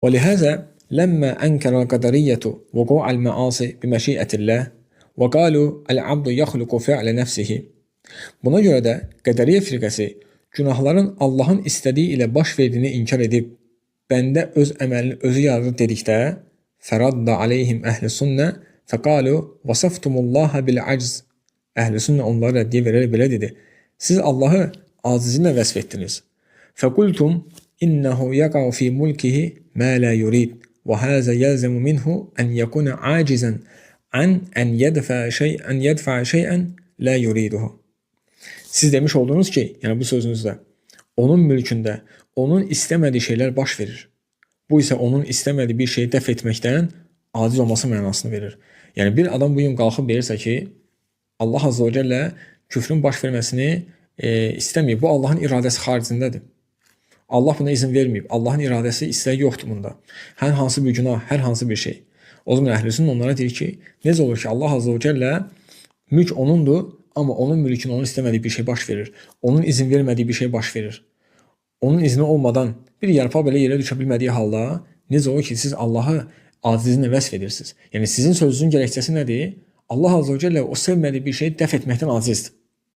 ولهذا لما أنكر القدرية وقوع المعاصي بمشيئة الله وقالوا العبد يخلق فعل نفسه. Buna görə də Qədəriyyə firqəsi günahların Allahın istədiyi ilə baş verdiyini inkar edib, bəndə öz əməlini özü yaradır dedikdə, fəradda aleyhim əhl-i sünnə fəqalu vasaftumullaha bil acz. Əhl-i sünnə onlara rəddiyə verərək belə dedi: Siz Allahı acizliklə vəsf etdiniz. Fəqultum innehu yaqa'u fi mulkihi ma la yurid və haza yelzemu minhu en yekuna acizan an en yedfa şey'en yedfa şey'en la yuriduhu. Siz demiş oldunuz ki, yəni bu sözünüzdə onun mülkündə onun istəmədiyi şeylər baş verir. Bu isə onun istəmədiyi bir şeyi dəf etməkdən aciz olması mənasını verir. Yəni bir adam bu gün qalxıb deyirsə ki, Allah Azza və Cəllə küfrün baş verməsini istəməyib. Bu Allahın iradəsi xaricindədir. Allah buna izin verməyib. Allahın iradəsi, istəyi yoxdur bunda. Hər hansı bir günah, hər hansı bir şey. O zaman əhl-i sünnə onlara deyir ki, necə olur ki, Allah Azza və Cəllə mülk onundur, amma onun mülkünün onun istəmədiyi bir şey baş verir. Onun izin vermədiyi bir şey baş verir. Onun izni olmadan bir yarpaq belə yerə düşə bilmədiyi halda necə olur ki, siz Allahı acizliklə vəsf edirsiniz? Yəni sizin sözünüzün gerekçəsi nədir? Allah Azza və Cəllə o sevmədiyi bir şeyi dəf etməkdən acizdir.